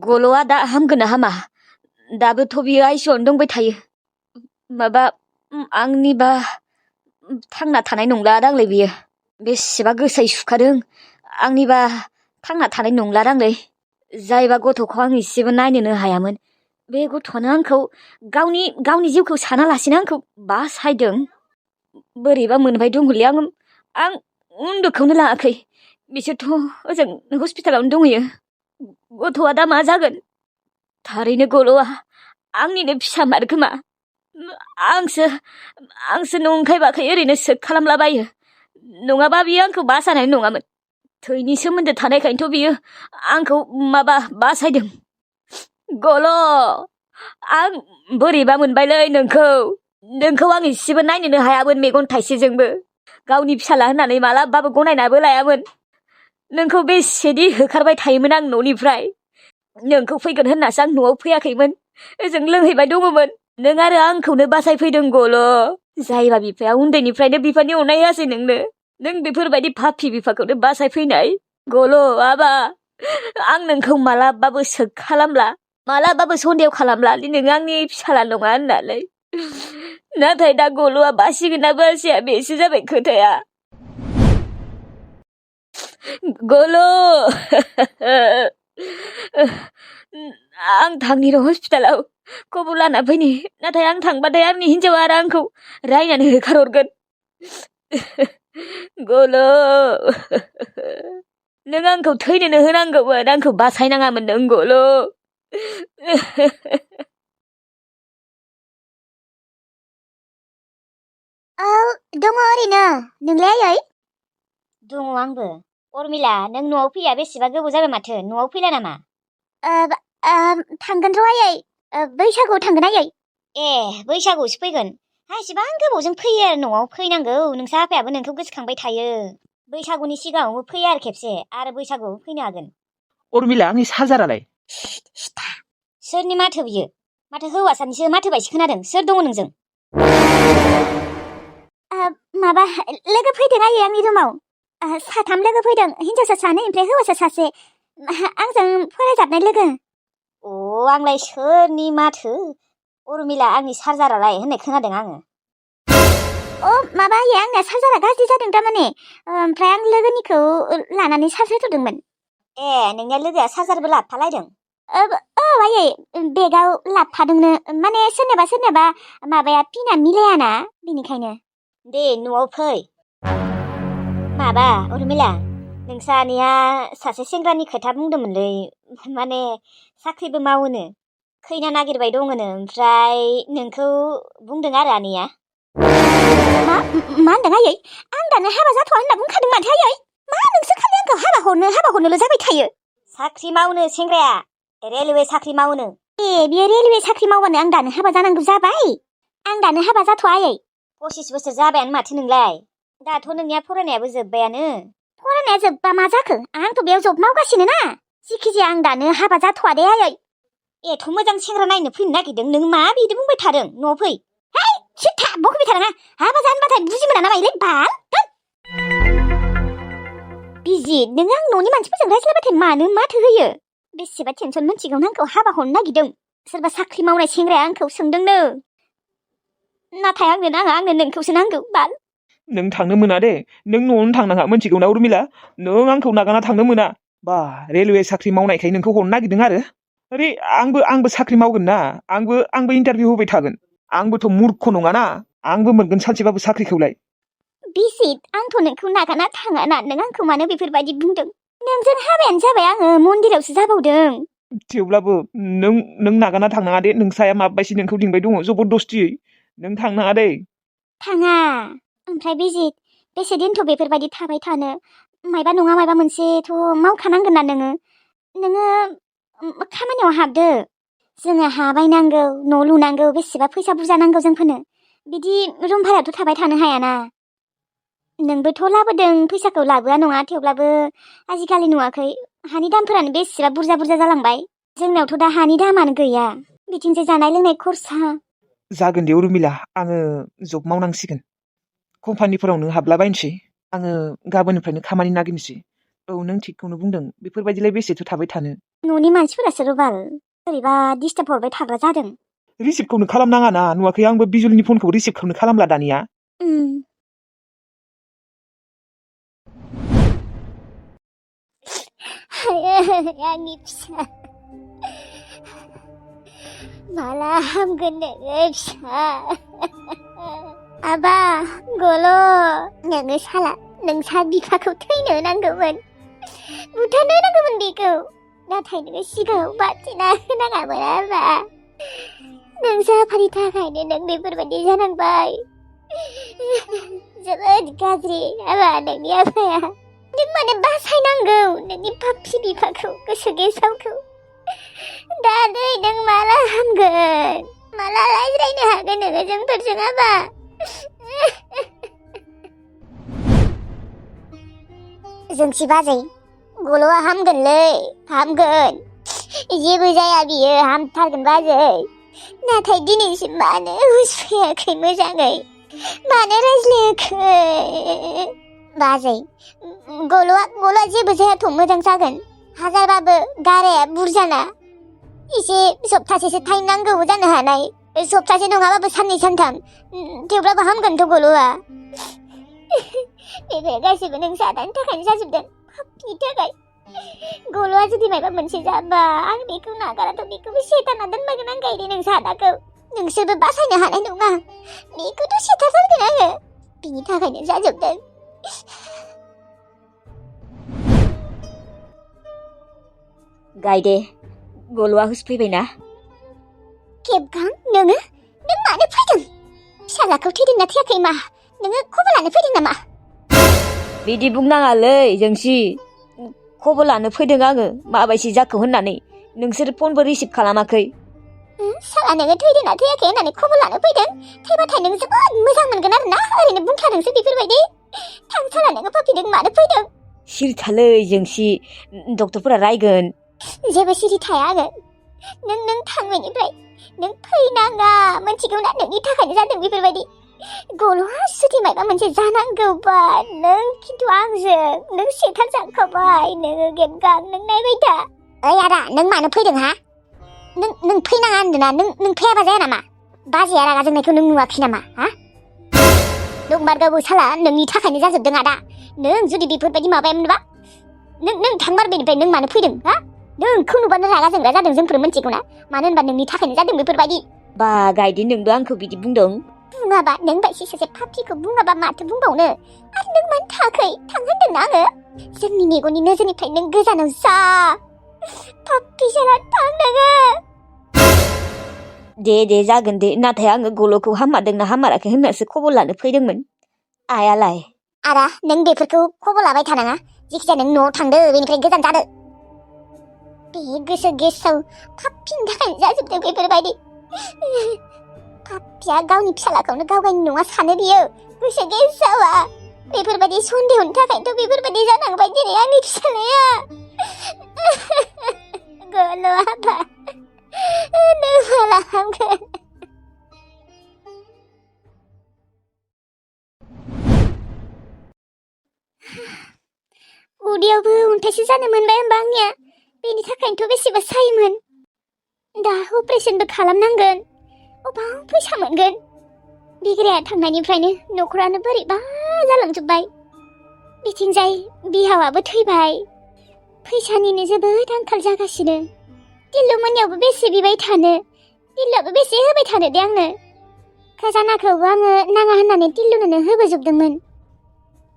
गल'आ दा हामगोन ना हामा? दाबोथ' बियो आइसिइउआवनो दंबाय थायो। माबा आंनिबा थांना थानाय नंला दांलै बियो। बेसेबा गोसायै सुखादों। आंनिबा थांना थानाय नंला दांलै। जायबा गथ'खौ आं एसेबो नायनोनो हायामोन, बे गथ'आनो आंखौ गावनि जिउखौ सानालासिनो आंखौ बासायदों। बोरैबा मोनबाय दंलै आं उन्दुखौनो लाङाखै। बिसोरथ' ओजों हस्पिटालावनो दंहैयो। गथ'आ दा मा जागोन? थारैनो गल'आ आंनिनो फिसामार खोमा। आंसो नंखाय बाखाय ओरैनो सोख खालामलाबायो। नङाबा बियो आंखौ बासायनाय नङामोन। थैनि सोमोन्दो थानायखायनोथ' बियो आंखौ बासायदों। गल', आं बोरैबा मोनबायलै नोंखौ आं एसेबो नायनोनो हायामोन मेगन थाइसेजोंबो। गावनि फिसाला होननानै मालाबाबो गनायनाबो लायामोन। नोंखौ बेसेदि होखारबाय थायोमोन आं न'निफ्राय। नोंखौ फैगोन होननासो आं न'आव फैयाखैमोन। ओजों लोंहैबाय दङमोन। नों आरो आंखौनो बासायफैदों गल'। जायबा बिफाया उन्दैनिफ्रायनो बिफानि अननाय होआसै नोंनो। नों बेफोरबायदि पापि बिफाखौनो बासायफैनाय। गल' आबा, आं नोंखौ मालाबाबो सोख खालामला, मालाबाबो सन्देह खालामला नों आंनि फिसाला नङा होननानै। नाथाय दा गल'आ बासिगोन ना बासिया बेसो जाबाय खोथाया। गल', आं थांनि र' हस्पिटालाव खबर लाना फैनि। नाथाय आं थांबाथाय आंनि हिन्जावा आरो आंखौ रायनानै होखारहरगोन। गल', नों आंखौ थैनोनो होनांगौमोन, आंखौ बासायनाङामोन नों गल'। दङ ओरैनो। नोंलाय आयै? दङ आंबो। उर्मिला, नों न'आव फैया बेसेबा गोबाव जाबाय माथो। न'आव फैला नामा? थांगोन र' आयै। बैसागुआव थांगोन आयै। ए, बैसागुआवसो फैगोन? एसेबां गोबावजों फैयो आरो न'आव फैनांगौ। नोंसा आफायाबो नोंखौ गोसोखांबाय थायो। बैसागुनि सिगाङावबो फै आरो खेबसे, आरो बैसागुआवबो फैनो हागोन। उर्मिला, आंनि चार्जारालाय? सोरनि माथो बियो? माथो हौवासानिसो माथो बायसो खोनादों। सोर दङ नोंजों? माबा लोगो फैदों आयै आंनि रुमाव। 3 लोगो फैदों, हिन्जावसा 2 ओमफ्राय हौवासा 1। आंजों फरायजाबनाय लोगो। आंलाय सोरनि माथो? उर्मिला, आंनि चार्जारालाय होननाय खोनादों आङो। माबा आयै, आंना चार्जारा गाज्रि जादों थारमाने। ओमफ्राय आं लोगोनिखौ लानानै चार्ज होथ'दोंमोन। ए, नोंनिया लोगोआ चार्जारबो लाबोफालायदों? आयै, बेगाव लाबोफादोंनो। माने सोरनाबा माबाया पिना मिलायाना, बेनिखायनो। दे न'आव फै। माबा उर्मिला, नोंसानिया सासे सेंग्रानि खोथा बुंदोंमोनलै। माने साख्रिबो मावोनो, खैना नागिरबाय दङनो। ओमफ्राय नोंखौ बुंदों आरो आनैया। मा होनदों आयै? आं दानो हाबा जाथ'आ होनना बुंखादों माथो आयै। मा नोंसो खालि आंखौ हाबा हरनोल' जाबाय थायो। साख्रि मावनो सेंग्राया, रेलवे साख्रि मावनो। ए, बियो रेलवे साख्रि मावबानो आं दानो हाबा जानांगौ जाबाय? आं दानो हाबा जाथ'आ आयै। 25 बोसोर जाबायानो माथो नोंलाय। दाथ' नोंनिया फरायनायाबो जोब्बायानो। फरायनाया जोब्बा मा जाखो? आंथ' बेयाव जब मावगासिनो ना। जिखिजाया आं दानो हाबा जाथ'आ दे आयै। एथ' मोजां सेंग्रा नायनो फैनो नागिरदों, नों मा बिदि बुंबाय थादों? न'आव फै। है, सिथा बखिबाय थानाङा। हाबा जानोबाथाय बुजि मोना ना मायोलै बाल। बिजि, नों आं न'नि मानसिफोरजों रायज्लायबाथाय मानो माथो होयो? बेसेबा टेनसन मोनसिगौ आंखौ हाबा हरनो नागिरदों। सोरबा साख्रि मावनाय सेंग्राया आंखौ सोंदोंनो। नाथाय आंनो नाङा, आंनो नोंखौसो नांगौ बाल। नों थांनो मोना दे। नों न'आवनो थांनाङा, मिथिगौ ना उर्मिला? नों आंखौ नागारना थांनो मोना। रेलवे साख्रि मावनायखाय नोंखौ हरनो नागिरदों आरो? अरे, आंबो साख्रि मावगोन ना। आंबो इन्टारभिउ होबाय थागोन। आंबोथ' मुर्ख नङाना। आंबो मोनगोन सानसेबाबो साख्रिखौलाय। बिसित, आंथ' नोंखौ नागारना थाङाना। नों आंखौ मानो बेफोरबायदि बुंदों? नोंजों हाबायानो जाबाय, आङो मन्दिरावसो जाबावदों। थेवब्लाबो नों नागारना थांनाङा दे। नोंसाया माबायसि नोंखौ लिंबाय दङ जबरदस्तियै। नों थांनाङा दे। थाङा। ओमफ्राय बिजित, बेसे दिनथ' बेफोरबायदि थाबाय थानो? मायबा नङा मायबा मोनसेथ' मावखानांगोन ना नोङो? नोङो खामानियाव हाबदो। जोङो हा बायनांगौ, न' लुनांगौ, बेसेबा फैसा बुरजा नांगौ जोंफोरनो। बिदि रुम भारायाथ' थाबाय थानो हायाना। नोंबोथ' लाबोदों, फैसाखौ लाबोआ नङा। थेवब्लाबो आजिखालि नुवाखै, हानि दामफोरानो बेसेबा बुरजा जालांबाय। जोंनावथ' दा हानि दामानो गैया। बिथिंजाय जानाय लोंनाय खरसा। जागोन दे उर्मिला, आङो जब मावनांसिगोन। कम्पानिफोरावनो हाबलाबायनोसै। आङो गाबोननिफ्रायनो खामानि नागिरनोसै। औ, नों थिगखौनो बुंदों। बेफोरबायदिलाय बेसेथो थाबाय थानो। न'नि मानसिफोरासो रबाल बोरैबा डिस्टार्ब हरबाय थाग्रा जादों। रिसिभखौनो खालामनाङा ना नुवाखै आंबो बिजुलिनि फनखौ रिसिभखौनो खालामला दानिया। आंनि फिसा माला हामगोन नोङो फिसा आबा गल' नोङो साला नोंसा बिफाखौ थैनो नांगौमोन बुथारनो नांगौमोन बेखौ नाथाय नोङो सिगाङाव बाथिना होनाङामोन आबा नोंसा आफानि थाखायनो नों बेफोरबायदि जानांबाय जोबोद गाज्रि आबा नोंनि आफाया नों मानो बासायनांगौ नोंनि पापि बिफाखौ गोसो गेसावखौ दा नै नों माला हामगोन माला रायज्लायनो हागोन नोङो जोंफोरजों आबा जोंसि बाजै गल'आ हामगोनलै हामगोन जेबो जाया बियो हामथारगोन बाजै नाथाय दिनैसिम मानो हुस फैयाखै मोजाङै मानो रायज्लायाखै बाजै गल'आ जेबो जायाथ' मोजां जागोन हाजारबाबो गाराया बुरजाना एसे सप्तासेसो टाइम नांगौ जानो हानाय सप्तासे नङाबाबो साननै सानथाम थेवब्लाबो हामगोनथ' गल'आ बेफोर गासैबो नों सादानि थाखायनो जाजोबदों पापनि थाखाय गल'आ जुदि माबा मोनसे जाबा आं बेखौ नागाराथ' बेखौबो सेताना दोनबागोन आं गायदे नों सादाखौ नोंसोरबो बासायनो हानाय नङा बेखौथ' सेथारथारगोन आङो बिनि थाखायनो जाजोबदों गायदे गल'आ हुस फैबायना खेबगां नों मानो फैदों फिसालाखौ थैदोंना थैयाखै मा नोङो खबर लानो फैदों नामा बिदि बुंनाङालै जोंसि खबर लानो फैदों आङो माबायसि जाखो होननानै नोंसोर फनबो रिसिभ खालामाखै साला नोङो थैदोंना थैयाखै होननानै खबर लानो फैदों थैबाथाय नों जोबोद मोजां मोनगोन आरो ना ओरैनो बुंखादोंसो बेफोरबायदि थां साला नोङो पापिदों मानो फैदों सिरि थालै जोंसि डक्टरफोरा रायगोन जेबो सिरि थाया आङो नों थांनायनिफ्राय नों फैनाङा मोनथिगौ ना नोंनि थाखायनो जादों बेफोरबायदि गल'आ जुदि माबा मोनसे जानांगौबा नों खिन्थु आंजों नों सेथार जाखाबाय नोङो गेबगां नों नायबाय था ओइ आदा नों मानो फैदों हा नों फैनाङा होनदोंना नों फैयाबा जाया नामा बाजैया रागा जोंनायखौ नों नुवाखै नामा हा नंमारगौ साला नोंनि थाखायनो जाजोबदों आदा नों जुदि बेफोरबायदि माबायामोनबा नों थांमारबायनिफ्राय नों मानो फैदों हा नोंखौ नुबानो रागा जोंग्रा जादों जोंफोर मोनथिगौ ना मानो होनबा नोंनि थाखायनो जादों बेफोरबायदि बा गायदे नोंबो आंखौ बिदि बुंदों बुङाबा नों बायदि सासे पापिखौ बुङाबा माथो बुंबावनो आरो नों मानो थाखै थांहोनदोंना आङो जोंनि मेगननि नोजोरनिफ्राय नों गोजानाव जा पापि साला थां नोङो दे जागोन दे नाथाय आङो गल'खौ हामारदोंना हामाराखै होननासो खबर लानो फैदोंमोन आयालाय आदा नों बेफोरखौ खबर लाबाय थानाङा जिखिजाया नों न'आव थांदो बेनिफ्राय गोजान जादो बे गोसो गेसाव पापिनि थाखायनो जाजोबदों बेफोरबायदि पापिया गावनि फिसालाखौनो गावनि नङा सानो बियो गोसो गेसावा बेफोरबायदि सन्देहनि थाखायथ' बेफोरबायदि जानांबाय दिनै आंनि फिसालाया गल' आबा नों माला हामगोन उदैयावबो अन्थाइसो जानो मोनबाय होमबा आंनिया बेनि थाखायनोथ' बेसेबा सायोमोन दा अपारेशनबो खालामनांगोन अबाव फैसा मोनगोन बिग्राया थांनायनिफ्रायनो न'खरानो बोरैबा जालांजोब्बाय बिथिंजाय बिहावाबो थैबाय फैसानिनो जोबोद आंखाल जागासिनो दिल्लुमोननियावबो बेसे बिबाय थानो दिल्लुआबो बेसे होबाय थानो दे आंनो खजानाखौबो आङो नाङा होननानै दिल्लुनोनो होबोजोबदोंमोन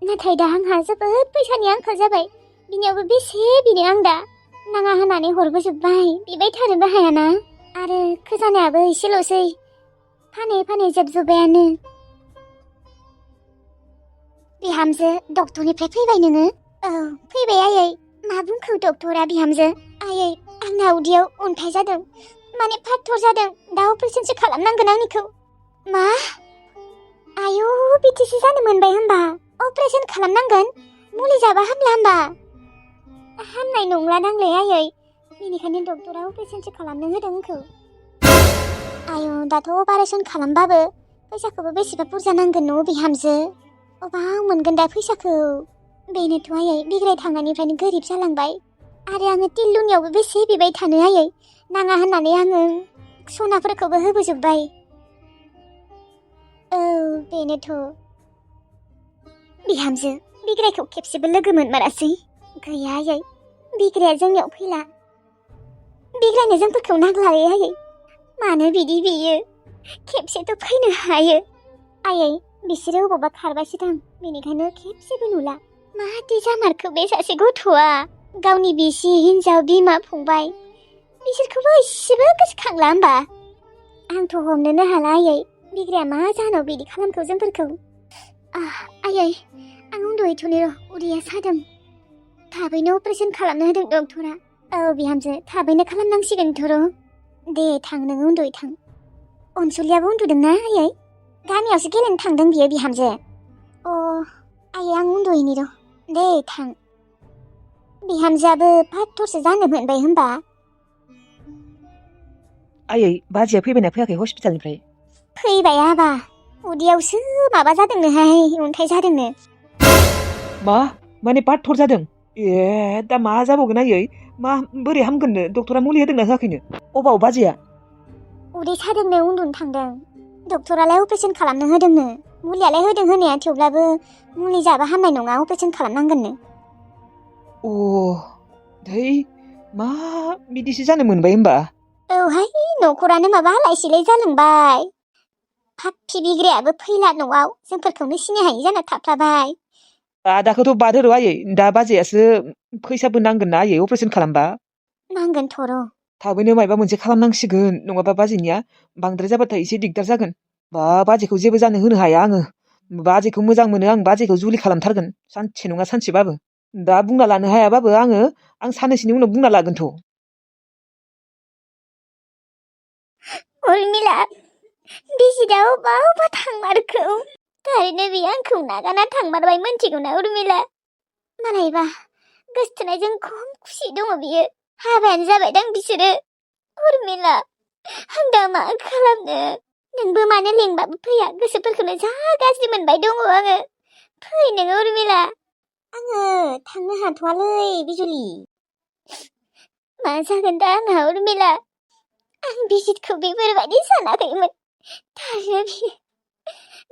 नाथाय दा आंहा जोबोद फैसानि आंखाल जाबाय बिनियावबो बेसे बिनो आं दा नाङा होननानै हरबोजोब्बाय बिबाय थानोबो हायाना आरो खजानायाबो एसेल'सै फानै जोबजोब्बायानो बिहामजो डक्टरनिफ्राय फैबाय नोङो औ फैबाय आयै मा बुंखो डक्टरा बिहामजो आयै आंना उदैयाव अन्थाइ जादों माने फाथर जादों दा अपारेशनसो खालामनांगोन आंनिखौ मा आयु बिदिसो जानो मोनबाय होमबा अपारेशन खालामनांगोन मुलि जाबा हामला होमबा हामनाय नंला नांलाय आयै बेनिखायनो डक्टरा अपारेशनसो खालामनो होदों आंखौ आयु दाथ' अपारेशन खालामबाबो फैसाखौबो बेसेबा बुरजा नांगोन न' बिहामजो अबाव मोनगोन दा फैसाखौ बेनोथ' आयै बिग्राय थांनायनिफ्रायनो गोरिब जालांबाय आरो आङो टिल्लुनियावबो बेसे बिबाय थानो आयै नाङा होननानै आङो सनाफोरखौबो होबोजोब्बाय। औ बेनोथ'। बिहामजो बिग्रायखौ खेबसेबो लोगो मोनमारासै। गैया आयै बिग्राया जोंनियाव फैला। बिग्रायनो जोंफोरखौ नांलालै आयै। मानो बिदि बियो खेबसेथ' फैनो हायो। आयै बिसोरो अबावबा खारबायसो दां बेनिखायनो खेबसेबो नुला। माहादि जामारखो बे सासे गथ'आ गावनि बिसि हिन्जाव बिमा फंबाय बिसोरखौबो एसेबो गोसोखांला होमबा। आंथ' हमनोनो हाला आयै बिग्राया मा जाहोनाव बिदि खालामखो जोंफोरखौ। आयै आं उन्दुहैथ'नो र' उदैया सादों। थाबैनो अपारेसन खालामनो होदों डक्टरा। औ बिहामजो थाबैनो खालामनांसिगोनथ' र'। दे थां नोङो उन्दुयै थां। अनसुलियाबो उन्दुदोंना आयै? गामियावसो गेलेनो थांदों बियो बिहामजो। आयै आं उन्दुहैनि र'। दे थां। बिहामजोआबो फाथरसो जानो मोनबाय होनबा। आयै बाजैया फैबायना फैयाखै हस्पिटालनिफ्राय? फैबाय आबा उदैयावसो माबा जादोंनोहाय अन्थाइ जादोंनो। मा माने पाथर जादों? ए दा मा जाबावगोन आयै? मा बोरै हामगोननो? डक्टरा मुलि होदोंना होआखैनो? अबाव बाजैया? उदै सादोंनो उन्दुनो थांदों। डक्टरालाय अपारेसन खालामनो होदोंनो। मुलियालाय होदों होनाया थेवब्लाबो मुलि जाबा हामनाय नङा अपारेसन खालामनांगोननो। धै मा बिदिसो जानो मोनबाय होमबा? औहाय न'खरानो माबा लायसिलाय जालांबाय। फाफि बिग्रायाबो फैला न'आव जोंफोरखौनो सिनाय हायि जाना थाफ्लाबाय। दाखौथ' बाद हो र' आयै दा बाजैयासो फैसाबो नांगोन ना आयै अपारेसन खालामबा। नांगोनथ' र'। थाबैनो मायबा मोनसे खालामनांसिगोन नङाबा बाजैनिया बांद्राय जाबाथाय एसे दिगदार जागोन। बाजैखौ जेबो जानो होनो हाया आङो। बाजैखौ मोजां मोनो आं बाजैखौ जुलि खालामथारगोन सानसे नङा सानसेबाबो। दा बुंना लानो हायाबाबो आं साननैसोनि उनाव बुंना लागोनथ'। उर्मिला बिजिदा अबा थांमारखो? थारैनो बियो आंखौ नागारना थांमारबाय मोनथिगौना उर्मिला? मालायबा गोसथोनायजों खम खुसि दङ बियो। हाबायानो जाबायदां बिसोरो। उर्मिला आं दा मा खालामनो? नोंबो मानो लेंबाबो फैया गोसोफोरखौनो जा गाज्रि मोनबाय दङ आङो। फै नोङो उर्मिला। आङो थांनो हाथ'वालै बिजुलि। मा जागोन दा आंहा उर्मिला? आं बिजितखौ बेफोरबायदि सानाखैमोन। थारैनो बियो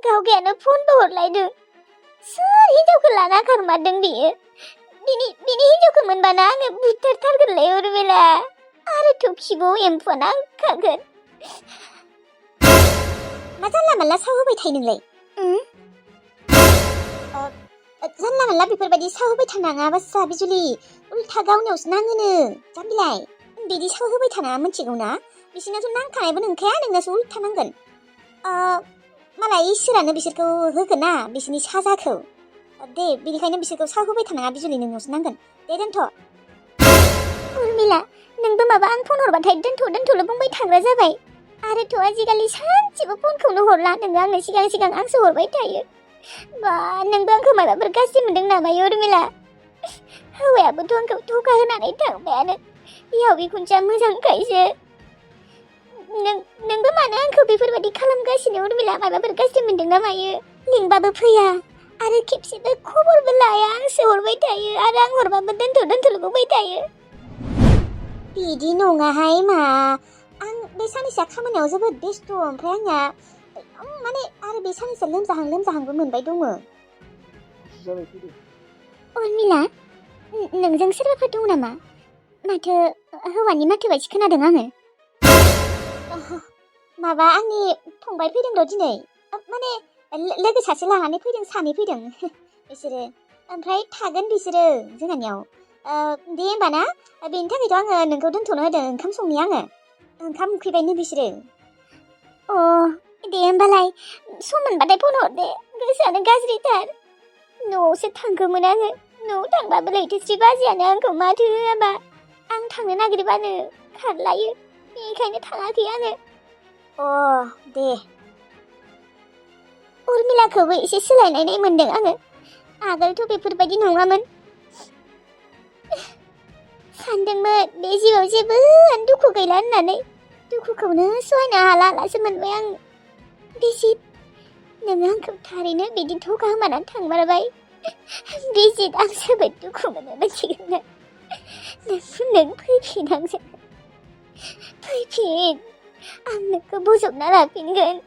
गावगायानो फनबो हरलायदों। सोर हिनजावखौ लाना खारमारदों बियो? बिनि हिनजावखौ मोनबाना आङो बुथारथारगोनलै उर्मिला। आरोथ' खिबुआव एम्फौआ नांखागोन। मा जानला मानला साव होबाय थायो नोंलाय? जानला मानला बेफोरबायदि साव होबाय थानाङा बासा बिजुलि। उल्था गावनियावसो नाङोनो जाम्बिलाय। बिदि साव होबाय थानाङा मोनथिगौना? बिसोरनाथ' नांखानायबो नंखाया नोंनासो उल्था नांगोन। मालाय इसोरानो बिसोरखौ होगोन ना बिसोरनि साजाखौ। दे बेनिखायनो बिसोरखौ साव होबाय थानाङा बिजुलि नोंनावसो नांगोन। दे दोनथ'। उर्मिला नोंबो माबा आं फन हरबाथाय दोनथ'ल' बुंबाय थाग्रा जाबाय। आरोथ' आजिखालि सानसेबो फनखौनो हरला नोङो आंनो सिगां आंसो हरबाय थायो। बा नोंबो आंखौ माबाफोर गाज्रि मोनदों नामा उर्मिला? हौवायाबोथ' आंखौ धोखा होनानै थांबायानो। बिहाव बिखुनजोआ मोजांखायसो। नोंबो मानो आंखौ बेफोरबायदि खालामगासिनो उर्मिला? माबाफोर गाज्रि मोनदों ना मायो? लिंबाबो फैया आरो खेबसेबो खबरबो लाया आंसो हरबाय थायो आरो आं हरबाबो दोनथ'ल' बुंबाय थायो। बिदि नङाहाय मा आं बे साननैसोआ खामानियाव जोबोद बेस्थ'। ओमफ्राय आंना माने आरो बे साननैसोआ लोमजाहांबो मोनबाय दङ। उर्मिला नोंजों सोरबाफोर दङ नामा? माथो हौवानि माथो बायदि खोनादों आङो। माबा आंनि फंबाय फैदों र' दिनै। माने लोगो सासे लानानै फैदों, सानै फैदों बिसोरो। ओमफ्राय थागोन बिसोरो जोंहानियाव। दे होमबा ना बेनि थाखायथ' आङो नोंखौ दोनथ'नो होदों। ओंखाम संनि आङो। ओंखाम उखैबायनो बिसोरो। दे होमबालाय सम मोनबाथाय फन हर दे। गोसोआनो गाज्रिथार। न'आवसो थांगौमोन आङो। न'आव थांबाबो लैथोस्रि बाजैयानो आंखौ माथो होआबा आं थांनो नागिरबानो खारलायो। बेनिखायनो थाङाखै आङो। दे। उर्मिलाखौबो एसे सोलायनाय मोनदों आङो। आगोलथ' बेफोरबायदि नङामोन। सानदोंमोन बे जिउआव जेबो दुखु गैला होननानै। दुखुखौनो सहायनो हालासो मोनबाय आं। बिजित नोङो आंखौ थारैनो बिदि धोखा होनानै थांमारबाय। बिजित आं जोबोद दुखु मोनो मोनथिगौना? नों फैफिन आंजों फैफिन आं नोंखौ बोजबना लाफिनगोन